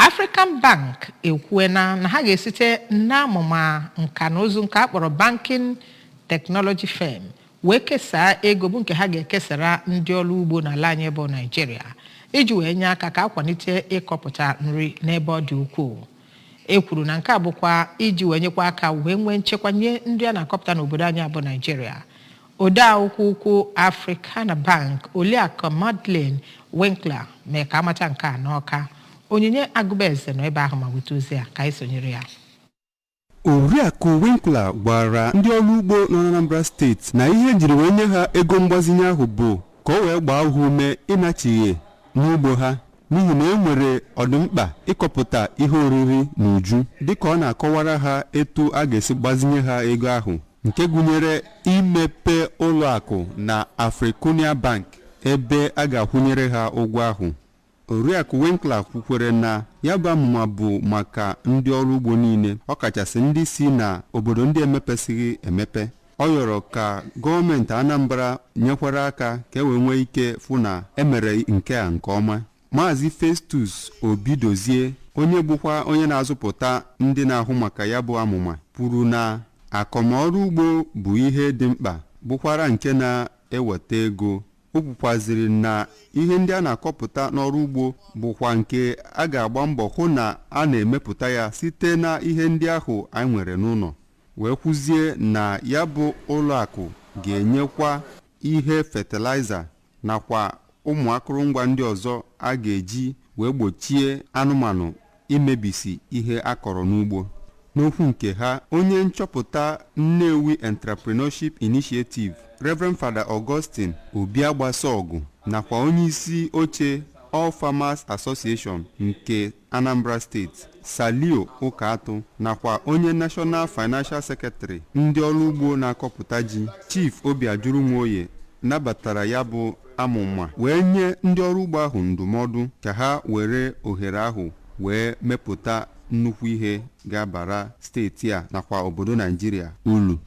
African Bank ekwuena na ha ga-esite n'amụma nka na ụzụ nke a kpọrọ Banking Technology Firm wee kesaa ego bụ nke ha ga-ekesara ndị ọrụ ugbo n'ala anyị bụ Naịjirịa iji wee nye aka ka akwalite ịkọpụta nri n'ebe ọ dị ukwuu. E kwuru na nke a bụkwa iji wee nyekwa aka wee nwee nchekwa nye nri a na-akọpụta n'obodo anyị bụ Naịjirịa. Odeakwụkwọ ukwu Africana Bank, Oliakụ Madeleine Winkler, mee ka amata nke a n'Ọka. Onyinye Agụbaeze nọ ebe ahụ ma weta ozi a ka anyị sonyere ya. Oriakụ Winkler gwara ndị ọrụ ugbo nọ n'Anambra Steeti na ihe ejiri wee nye ha ego mgbazinye ahụ bụ ka o wee gbaa ha ume ịnachighe n'ugbo ha, n'ihi na e nwere ọdịmkpa ịkọpụta ihe oriri n'uju. Dịka ọ na-akọwara ha etu a ga-esi gbazinye ha ego ahụ, nke gụnyere imepe ụlọ akụ na Africunia Bank ebe a ga-akwụnyere ha ụgwọ ahụ, Oriakụ Winkler kwukwere na ya bụ amụma bụ maka ndị ọrụ ugbo niile, ọkachasị ndị si na obodo ndị emepesighị emepe. Ọ yọrọ ka gọọmenti Anambra nyekwara aka ka e wee nwee ike fụ na emere nke a nke ọma. Maazị Festus Obidozie, onye bụkwa onye na-azụpụta ndị na-ahụ maka ya bụ amụma, kwuru na akọmọrụ ugbo bụ ihe dị mkpa, bụkwara nke na-eweta ego. O kwukwaziri na ihe ndị a na-akọpụta n'ọrụ ugbo bụkwa nke a ga-agba mbọ hụ na a na-emepụta ya site na ihe ndị ahụ anyị nwere n'ụlọ, wee kwuzie na ya bụ ụlọ akụ ga-enyekwa ihe fertilizer nakwa ụmụ akụrụngwa ndị ọzọ a ga-eji wee gbochie anụmanụ imebisi ihe a kọrọ n'ugbo. N'okwu nke ha, onye nchọpụta Nnewi Entrepreneurship Initiative, Reverend Father Augustine Obiagbasogu, nakwa onye isi oche All Farmers Association nke Anambra Steeti, Salio Ụkaatụ, nakwa onye National Financial Secretary ndị ọrụ ugbo na-akọpụta ji, Chief Obiajuru Nwoye, nabatara ya bụ amụma wee nye ndị ọrụ ugbo ahụ ndụmọdụ ka ha were ohere ahụ wee mepụta nnukwu ihe ga-abara steeti a nakwa obodo Naijiria uru.